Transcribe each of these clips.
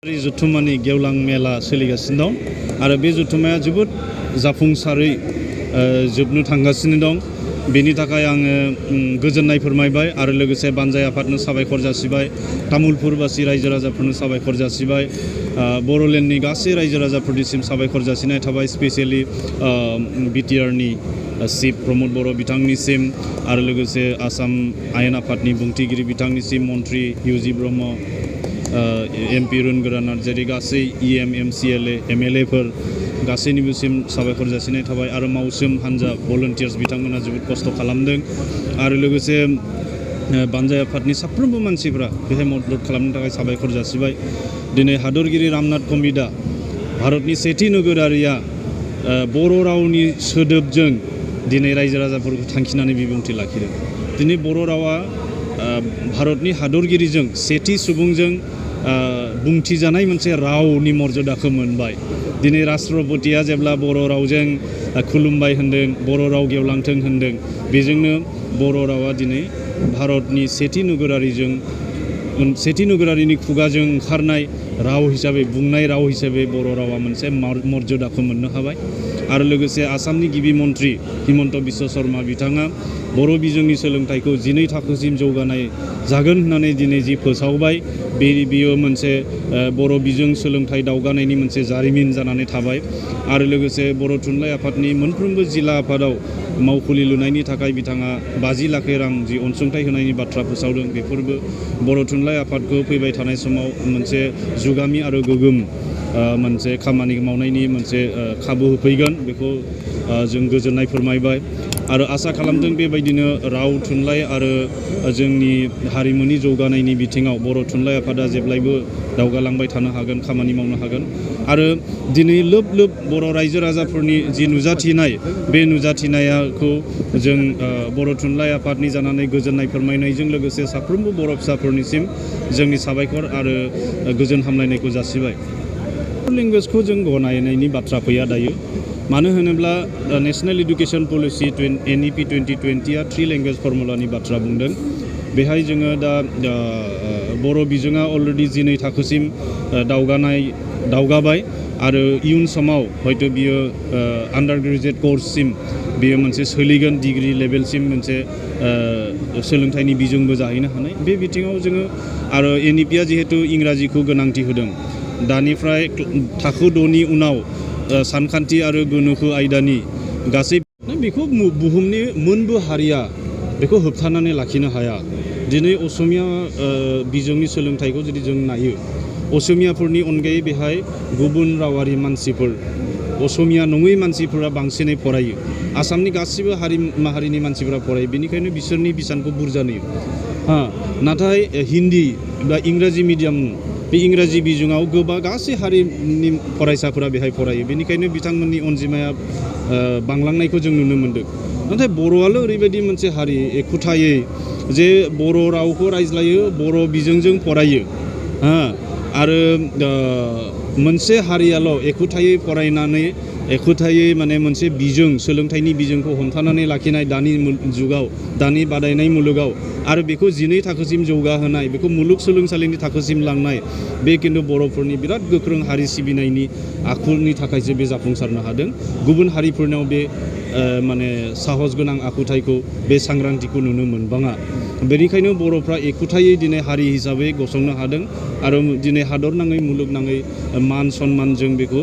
जुथुमानि गेवलां मेला सोलिगासिनो दं आरो बे जुथुमाया जोबोद जाफुंसारै जोबनो थांगासिनो दं। बेनि थाखाय आङो गोजोननाय फोरमायबाय आरो लोगोसे बानजाय आफादनो साबायखर जासिबाय, तामुलपुरबासि रायजो राजाफोरनो साबायखर जासिबाय, बर'लेण्डनि गासै रायजो राजाफोरनिसिम साबायखर जासिनाय थाबाय, स्पेसियेलि बिटिआरनि चिफ प्रमद बर' बिथांनिसिम आरो लोगोसे आसाम आयेन आफादनि बुंथिगिरि बिथांनिसिम, मन्त्रि इउजि ब्रह्म, एमपि रुनगोरा नार्जारि, गासै इएम एमसिएलए एमएलएफोर गासैनिबोसिम साबायखर जासिनाय थाबाय आरो मावसोम हान्जा भलन्टियार्स बिथांमोना जोबोद खस्थ' खालामदों आरो लोगोसे बानजाय आफादनि साफ्रोमबो मानसिफ्रा बेहाय मदद खालामनो थाखाय साबायखर जासिबाय। दिनै हादरगिरि रामनाथ कमिटआ भारतनि सेथि नोगोरारिया बर' रावनि सोदोबजों दिनै रायजो राजाफोरखौ थांखिनानै बिबुंथि लाखिदों। दिनै बर' रावा भारतनि हादरगिरिजों सेथि सुबुंजों बुंथिजानाय मोनसे रावनि मर्यादाखौ मोनबाय। दिनै राष्ट्रपतिया जेब्ला बर' रावजों खुलुमबाय होनदों, बर' राव गेवलांथों होनदों, बेजोंनो बर' रावा दिनै भारतनि सेथि नोगोरारिनि खुगाजों ओंखारनाय राव हिसाबै, बुंनाय राव हिसाबै बर' रावा मोनसे मर्यादाखौ मोननो हाबाय। आरो लोगोसे आसामनि गिबि मन्त्रि हिमन्त बिश्व शर्मा बिथाङा बर' बिजोंनि सोलोंथाइखौ 12 थाखोसिम जौगानाय जागोन होननानै दिनै जि फोसावबाय, बेयो मोनसे बर' बिजों सोलोंथाइ दावगानायनि मोनसे जारिमिन जानानै थाबाय। आरो लोगोसे बर' थुनलाइ आफादनि मोनफ्रोमबो जिल्ला आफादाव मावखुलि लुनायनि थाखाय बिथाङा 50 लाख रां जि अनसुंथाइ होनायनि बाथ्रा फोसावदों, बेफोरबो बर' थुनलाइ आफादखौ फैबाय थानाय समाव मोनसे जुगामि आरो गोगोम मोनसे खामानि मावनायनि मोनसे खाबु होफैगोन, बेखौ जों गोजोननाय फोरमायबाय आरो आसा खालामदों बेबायदिनो राव थुनलाइ आरो जोंनि हारिमुनि जौगानायनि बिथिङाव बर' थुनलाइ आफादा जेब्लायबो दावगालांबाय थानो हागोन, खामानि मावनो हागोन। आरो दिनै लोब लोब बर' रायजो राजाफोरनि जि नुजाथिनाय, बे नुजाथिनायखौ जों बर' थुनलाइ आफादनि जानानै गोजोननाय फोरमायनायजों लोगोसे साफ्रोमबो बर' फिसाफोरनिसिम जोंनि साबायखर आरो गोजोन हामलायनायखौ जासिबाय। लेंगुवेजखौ जों गनायनायनि बाथ्रा फैया दायो, मानो होनोब्ला नेशनेल इडुकेसन पलिसि NEP 2020आ 3 लेंगुवेज फर्मुलानि बाथ्रा बुंदों। बेहाय जोङो दा बर' बिजोङा अलरेडि 12 थाखोसिम दावगाबाय आरो इयुन समाव हयथ' बियो आन्डार ग्रेजुवेट कर्ससिम बियो मोनसे सोलिगोन, डिग्री लेभेलसिम मोनसे सोलोंथाइनि बिजोंबो जाहैनो हानाय। बे बिथिङाव जोङो आरो NEPआ जिहेतु इंराजिखौ गोनांथि होदों, दानिफ्राय थाखो 6नि उनाव सानखान्थि आरो गोनोखो आयदानि गासै बेखौ बुहुमनि मोनबो हारिया बेखौ होबथानानै लाखिनो हाया। दिनै असमिया बिजोंनि सोलोंथाइखौ जुदि जों नायो, असमियाफोरनि अनगायै बेहाय गुबुन रावारि मानसिफोर, असमिया नङै मानसिफोरा बांसिनै फरायो। आसामनि गासिबो हारि माहारिनि मानसिफोरा फरायो, बेनिखायनो बिसोरनि बिसानखौ बुरजा नुयो। नाथाय हिन्दी बा इंराजि मिडियाम, बे इंराजि बिजोङाव गासै हारिनि फरायसाफोरा बेहाय फरायो, बेनिखायनो बिथांमोननि अनजिमाया बांलांनायखौ जों नुनो मोन्दों। नाथाय बर'आल' ओरैबायदि मोनसे हारि एखुथायै जे बर' रावखौ रायज्लायो, बर' बिजोंजों फरायो, आरो मोनसे हारियाल' एखुथायै फरायनानै एखुथायै माने मोनसे बिजों, सोलोंथाइनि बिजोंखौ हमथानानै लाखिनाय दानि जुगाव, दानि बादायनाय मुलुगाव आरो बेखौ 12 थाखोसिम जौगाहोनाय, बेखौ मुलुगसोलोंसालिनि थाखोसिम लांनाय, बे खिन्थु बर'फोरनि बिराद गोख्रों हारि सिबिनायनि आखुनि थाखायसो बे जाफुंसारनो हादों। गुबुन हारिफोरनाव बे माने साहस गोनां आखुथायखौ, बे सांग्रांथिखौ नुनो मोनबाङा। बेनिखायनो बर'फ्रा एखुथायै दिनै हारि हिसाबै गसंनो हादों आरो दिनै हादरनाङै मुलुगनाङै मान सन्मानजों बेखौ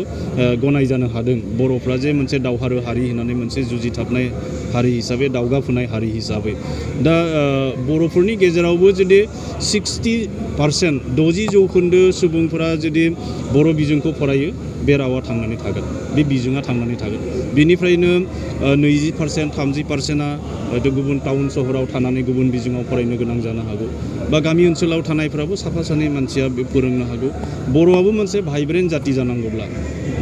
गनायजानो हादों। बर'फ्रा जे मोनसे दावहारु हारि होननानै, मोनसे जुजिथाबनाय हारि हिसाबै, दावगाफुनाय हारि हिसाबै। दा बर'फोरनि गेजेरावबो जुदि 60%, 60% सुबुंफोरा जुदि बर' बिजोंखौ फरायो, बे रावा थांनानै थागोन, बे बिजोङा थांनानै थागोन। बेनिफ्रायनो 20%, 30%आ हयथ' गुबुन टाउन सहराव थानानै गुबुन बिजोङाव फरायनो गोनां जानो हागौ, बा गामि ओनसोलाव थानायफ्राबो साफा सानै मानसिया फोरोंनो हागौ। बर'आबो मोनसे भाइब्रेन्ट जाति जानांगौब्ला,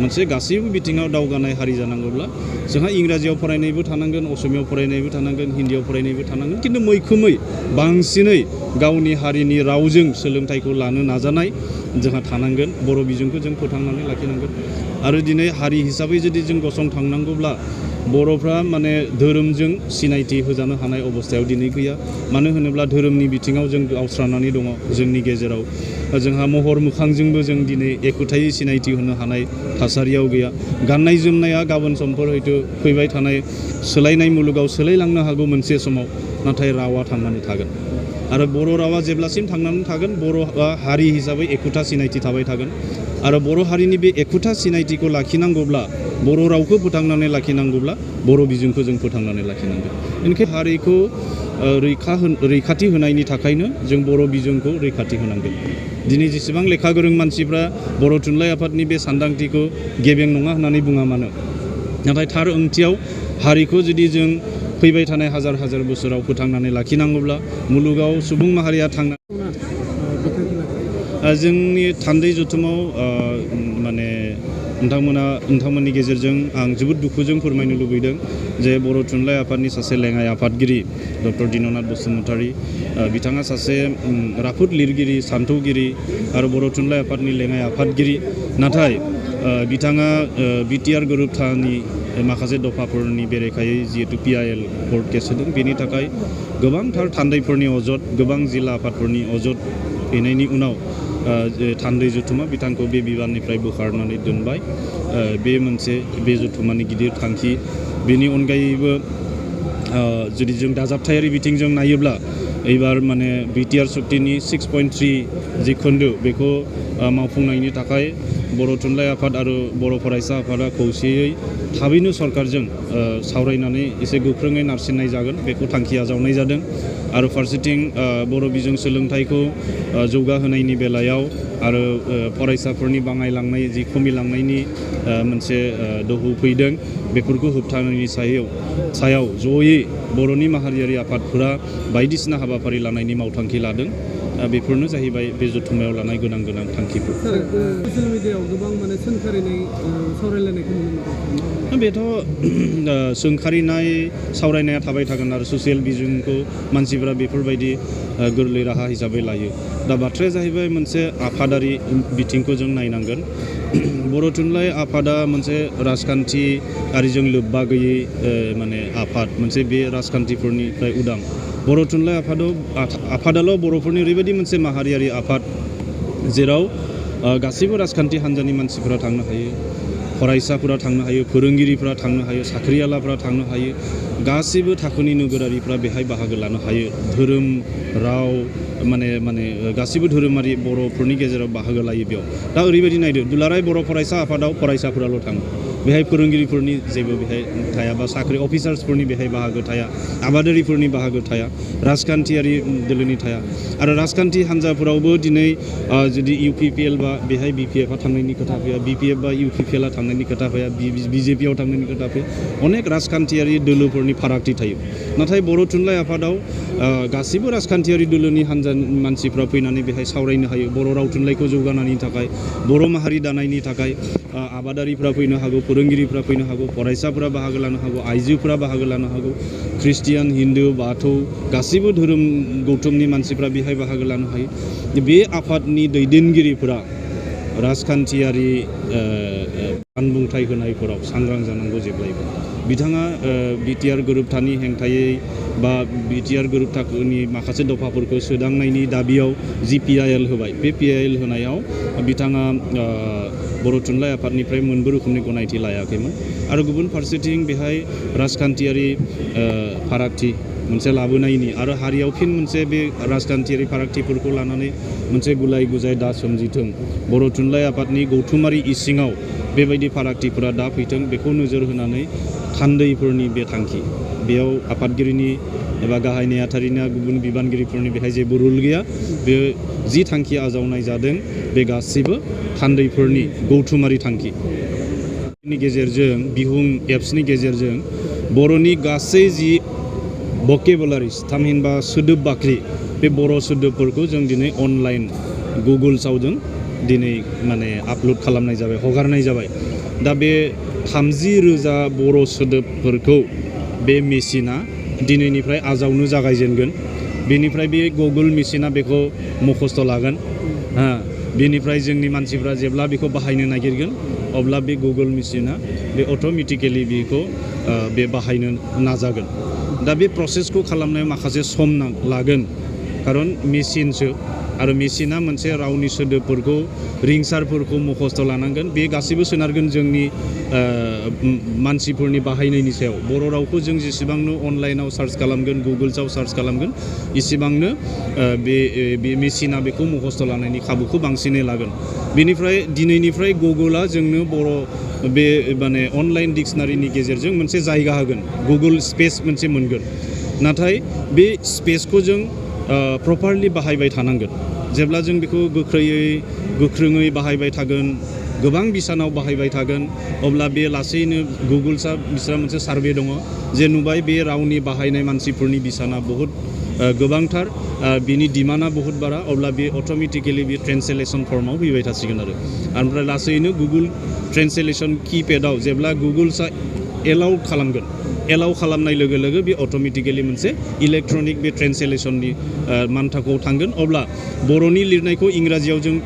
मोनसे गासैबो बिथिङाव दावगानाय हारि जानांगौब्ला जोंहा इंराजियाव फरायनायबो थानांगोन, असमियाव फरायनायबो थानांगोन, हिन्दीयाव फरायनायबो थानांगोन, खिन्थु मैखोमै बांसिनै गावनि हारिनि रावजों सोलोंथाइखौ लानो नाजानाय जोंहा थानांगोन। बर' बिजोंखौ जों फोथांनानै लाखिनांगोन आरो दिनै हारि हिसाबै जुदि जों गसंथांनांगौब्ला बर'फ्रा माने धोरोमजों सिनायथि होजानो हानाय अबस्थायाव दिनै गैया मानो होनोब्ला धोरोमनि बिथिङाव जों गावस्रानानै दङ जोंनि गेजेराव जोंहा महर मोखांजोंबो जों दिनै एखुथायै सिनायथि होनो हानाय थासारियाव गैया गाननाय जोमनाया गाबोन समफोर हयथ' फैबाय थानाय सोलायनाय मुलुगाव सोलायलांनो हागौ मोनसे समाव नाथाय रावा थांनानै थागोन आरो बर' रावा जेब्लासिम थांनानै थागोन बर' हारि हिसाबै एखुथा सिनायथि थाबाय थागोन आरो बर' हारिनि बे एखुथा सिनायथिखौ लाखिनांगौब्ला बर' रावखौ फोथांनानै लाखिनांगौब्ला बर' बिजोंखौ जों फोथांनानै लाखिनांगोन बेनिखायनो हारिखौ रैखाथि होनायनि थाखायनो जों बर' बिजोंखौ रैखाथि होनांगोन दिनै जेसेबां लेखा गोरों मानसिफ्रा बर' थुनलाइ आफादनि बे सानदांथिखौ गेबें नङा होननानै बुङा मानो नाथाय थार ओंथियाव हारिखौ जुदि जों फैबाय थानाय हाजार हाजार बोसोराव फोथांनानै लाखिनांगौब्ला मुलुगाव सुबुं माहारिया थांना जोंनि थान्दै जथुमाव माने नोंथांमोननि गेजेरजों आं जोबोद दुखुजों फोरमायनो लुबैदों जे बर' थुनलाइ आफादनि सासे लेङाइ आफादगिरि डक्टर दिननाथ बसुमतारी बिथाङा सासे राफोद लिरगिरि सान्थौगिरि आरो बर' थुनलाइ आफादनि लेङाइ आफादगिरि नाथाय बिथाङा बिटिआर गोरोबथानि माखासे दफाफोरनि बेरेखायै जिहेतु PIL कर्ट केस होदों बेनि थाखाय गोबांथार थान्दैफोरनि अजद गोबां जिल्ला आफादफोरनि अजद फैनायनि उनाव थान्दै जथुमा बिथांखौ बे बिबाननिफ्राय बोखारनानै दोनबाय बे जथुमानि गिदिर थांखि बेनि अनगायैबो जुदि जों दाजाबथायारि बिथिंजों नायोब्ला एबार माने बिटिआर सुक्तिनि 6.3 जि खोन्दो बेखौ मावफुंनायनि थाखाय बर' थुनलाइ आफाद आरो बर' फरायसा आफादा खौसेयै थाबैनो सरकारजों सावरायनानै एसे गोख्रोङै नारसिननाय जागोन बेखौ थांखि आजावनाय जादों आरो फारसेथिं बर' बिजों सोलोंथाइखौ जौगाहोनायनि बेलायाव आरो फरायसाफोरनि बाङायलांनाय जि खमिलांनायनि मोनसे दोहौ फैदों बेफोरखौ होबथानायनि सायाव जयै बर'नि माहारियारि आफादफोरा बायदिसिना हाबाफारि लानायनि मावथांखि लादों बेफोरनो जाहैबाय बे जथुमायाव लानाय गोनां थांखिफोर ससियेल मिडियायाव गोबां माने सोंखारिनाय सावरायलायनायखौ नुनो मोनदों बेथ' सोंखारिनाय सावरायनाया थाबाय थागोन आरो ससियेल बिजोंखौ मानसिफोरा बेफोरबायदि गोरलै राहा हिसाबै लायो दा बाथ्राया जाहैबाय मोनसे आफादारि बिथिंखौ जों नायनांगोन बर' थुनलाइ आफादा मोनसे राजखान्थियारिजों लोब्बा गैयै माने आफाद मोनसे बे राजखान्थिफोरनिफ्राय उदां बर' थुनलाइ आफादाल' बर'फोरनि ओरैबायदि मोनसे माहारियारि आफाद जेराव गासैबो राजखान्थि हान्जानि मानसिफोरा थांनो हायो फरायसाफोरा थांनो हायो फोरोंगिरिफोरा थांनो हायो साख्रियालाफोरा थांनो हायो गासैबो थाखोनि नोगोरारिफ्रा बेहाय बाहागो लानो हायो धोरोम राव माने गासैबो धोरोमारि बर'फोरनि गेजेराव बाहागो लायो बेयाव दा ओरैबायदि नायदो दुलाराय बर' फरायसा आफादाव फरायसाफोराल' थाङो बेहाय फोरोंगिरिफोरनि जेबो बेहाय थाया बा साख्रि अफिसार्सफोरनि बेहाय बाहागो थाया आबादारिफोरनि बाहागो थाया राजखान्थियारि दोलोनि थाया आरो राजखान्थि हान्जाफोरावबो दिनै जुदि UPPL बा बेहाय BPFआ थांनायनि खोथा फैया BPF बा UPPLआ थांनायनि खोथा फैया BJPआव थांनायनि खोथा फैया अनेक राजखान्थियारि दोलोफोरनि फारागथि थायो नाथाय बर' थुनलाइ आफादाव गासैबो राजखान्थियारि दोलोनि हान्जानि मानसिफ्रा फैनानै बेहाय सावरायनो हायो बर' राव थुनलाइखौ जौगानायनि थाखाय बर' माहारि दानायनि थाखाय आबादारिफ्रा फैनो हागौ फोरोंगिरिफ्रा फैनो हागौ फरायसाफोरा बाहागो लानो हागौ आइजोफोरा बाहागो लानो हागौ ख्रिस्टियान हिन्दु बाथौ गासैबो धोरोम गौथुमनि मानसिफ्रा बेहाय बाहागो लानो हायो बे आफादनि दैदेनगिरिफोरा राजखान्थियारि बानबुंथाय होनायफोराव सांग्रां जानांगौ जेब्लायबो बिथाङा बिटिआर गोरोबथानि हेंथायै बा बिटिआर गोरोबथानि माखासे दफाफोरखौ सोदांनायनि दाबियाव जि PIL होबाय बे PIL होनायाव बिथाङा बर' थुनलाइ आफादनिफ्राय मोनबो रोखोमनि गनायथि लायाखैमोन आरो गुबुन फारसेथिं बेहाय राजखान्थियारि फारागथि मोनसे लाबोनायनि आरो हारियाव फिन मोनसे बे राजखान्थियारि फारागथिफोरखौ लानानै मोनसे गुलाय गुजाय दा सोमजिथों बर' थुनलाइ आफादनि गौथुमारि इसिङाव बेबायदि फारागथिफोरा दा फैथों बेखौ नोजोर होनानै थान्दैफोरनि बे थांखि बेयाव आफादगिरिनि एबा गाहाय नेहाथारिनि गुबुन बिबानगिरिफोरनि बेहाय जेबो रुल गैया बे जि थांखि आजावनाय जादों बे गासैबो थान्दैफोरनि गौथुमारि थांखि नि गेजेरजों बिहुं एप्सनि गेजेरजों बर'नि गासै जि भकेबुलारिस थामहिनबा सोदोब बाख्रि बे बर' सोदोबफोरखौ जों दिनै अनलाइन गुगोल्सआव जों दिनै माने आपल'ड खालामनाय जाबाय हगारनाय जाबाय दा बे 30,000 बर' सोदोबफोरखौ बे मेसिना दिनैनिफ्राय आजावनो जागायजेनगोन बेनिफ्राय बे गुगोल मेसिना बेखौ मखस्थ' लागोन बेनिफ्राय जोंनि मानसिफ्रा जेब्ला बेखौ बाहायनो नागिरगोन अब्ला बे गुगोल मेसिना बे अट'मेटिकेलि बेखौ बे बाहायनो नाजागोन दा बे प्रसेसखौ खालामनायाव माखासे सम लागोन खारन मेसिनसो आरो मेसिना मोनसे रावनि सोदोबफोरखौ रिंसारफोरखौ मुखस्थ' लानांगोन बे गासैबो सोनारगोन जोंनि मानसिफोरनि बाहायनायनि सायाव बर' रावखौ जों जेसेबांनो अनलाइनाव सार्च खालामगोन गुगोल्सआव सार्च खालामगोन इसेबांनो बे मेसिना बेखौ मुखस्थ' लानायनि खाबुखौ बांसिनै लागोन बेनिफ्राय दिनैनिफ्राय गुगोला जोंनो बर' बे माने अनलाइन डिक्सनारिनि गेजेरजों मोनसे जायगा होगोन गुगोल स्पेस मोनसे मोनगोन नाथाय बे स्पेसखौ जों प्रपारलि बाहायबाय थानांगोन जेब्ला जों बेखौ गोख्रोङै बाहायबाय थागोन गोबां बिसानाव बाहायबाय थागोन अब्ला बे लासैनो बिस्रा मोनसे सार्भे दङ जे नुबाय बे रावनि बाहायनाय मानसिफोरनि बिसाना बहुद गोबांथार बिनि डिमान्डआ बहुद बारा अब्ला बे अट'मेटिकेलि बे ट्रेन्सलेसन फर्माव फैबाय थासिगोन आरो ओमफ्राय लासैनो गुगोल ट्रेन्सलेसन किपेडआव जेब्ला गुगोल्सआ एलाउ खालामगोन एलाउ खालामनाय लोगो लोगो बे अट'मेटिकेलि मोनसे इलेक्ट्रनिक बे ट्रेन्सलेसननि मानथाखोआव थांगोन अब्ला बर'नि लिरनायखौ इंराजियाव जों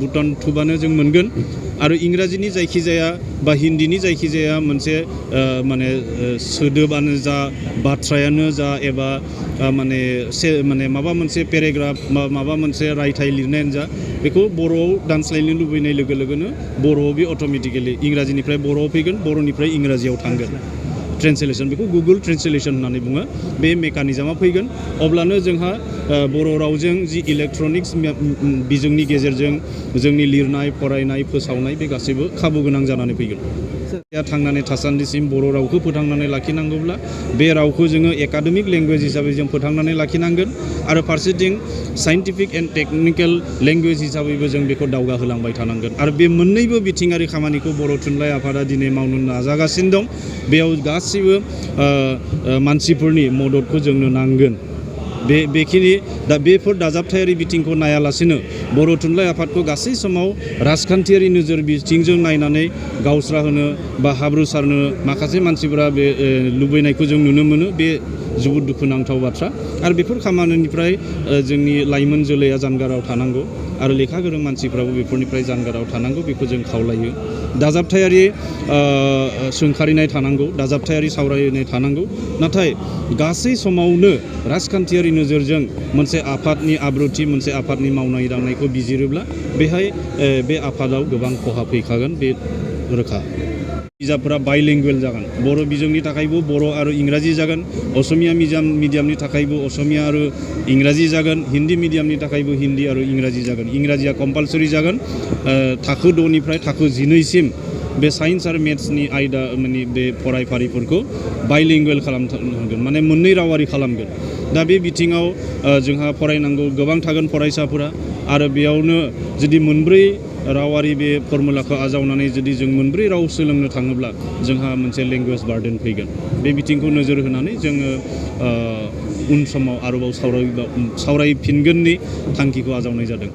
बुटन थुबानो जों मोनगोन आरो इंराजिनि जायखिजाया बा हिन्दीनि जायखिजाया मोनसे माने सोदोबानो जा बाथ्रायानो जा एबा माने माबा मोनसे पेराग्राफ माबा मोनसे रायथाइ लिरनायानो जा बेखौ बर'आव दानस्लायनो लुबैनाय लोगो लोगोनो बर'आव बे अट'मेटिकेलि इंराजिनिफ्राय बर'आव फैगोन बर'निफ्राय इंराजियाव थांगोन ट्रेन्सलेसन बेखौ गुगोल ट्रेन्सलेसन होननानै बुङो बे मेकानिजमा फैगोन अब्लानो जोंहा बर' रावजों जि इलेक्ट्रनिक्स बिजोंनि गेजेरजों जोंनि लिरनाय फरायनाय फोसावनाय बे गासैबो खाबु गोनां जानानै फैगोन थांनानै थासान्दिसिम बर' रावखौ फोथांनानै लाखिनांगौब्ला बे रावखौ जोङो एकाडेमिक लेंगुवेज हिसाबै जों फोथांनानै लाखिनांगोन आरो फारसेथिं साइन्टिफिक एन्ड टेकनिकेल लेंगुवेज हिसाबैबो जों बेखौ दावगाहोलांबाय थानांगोन आरो बे मोननैबो बिथिङारि खामानिखौ बर' थुनलाइ आफादा दिनै मावनो नाजागासिनो दं बेयाव गासैबो मानसिफोरनि मददखौ जोंनो नांगोन बेखिनि दा बेफोर दाजाबथायारि बिथिंखौ नायालासिनो बर' थुनलाइ आफादखौ गासै समाव राजखान्थियारि नोजोर बिथिंजों नायनानै गावस्रा होनो बा हाब्रु सारनो माखासे मानसिफोरा बे लुबैनायखौ जों नुनो मोनो बे जोबोद दुखुनांथाव बाथ्रा आरो बेफोर खामानिनिफ्राय जोंनि लाइमोन जोलैया जानगाराव थानांगौ आरो लेखा गोरों मानसिफ्राबो बेफोरनिफ्राय जानगाराव थानांगौ बेखौ जों खावलायो दाजाबथायारि सोंखारिनाय थानांगौ दाजाबथायारि सावरायनाय थानांगौ नाथाय गासै समावनो राजखान्थियारि नोजोरजों मोनसे आफादनि आब्रुथि मोनसे आफादनि मावनाय दांनायखौ बिजिरोब्ला बेहाय बे आफादाव गोबां खहा फैखागोन बे रोखा बिजाबफोरा बाइलिंगुवेल जागोन बर' बिजोंनि थाखायबो बर' आरो इंराजि जागोन असमिया मिडियामनि थाखायबो असमिया आरो इंराजि जागोन हिन्दी मिडियामनि थाखायबो हिन्दी आरो इंराजि जागोन इंराजिया कम्पालसरि जागोन थाखो 6 निफ्राय थाखो 12 सिम बे साइन्स आरो मेथ्सनि आयदा माने बे फरायफारिफोरखौ बाइलिंगुवेल खालामगोन माने मोननै रावारि खालामगोन दा बे बिथिङाव जोंहा फरायनांगौ गोबां थागोन फरायसाफोरा आरो बेयावनो जुदि मोनब्रै रावारि बे फर्मुलाखौ आजावनानै जुदि जों मोनब्रै राव सोलोंनो थाङोब्ला जोंहा मोनसे लेंगुवेज बार्डेन फैगोन बे बिथिंखौ नोजोर होनानै जोङो उन समाव आरोबाव सावरायफिनगोननि थांखिखौ आजावनाय जादों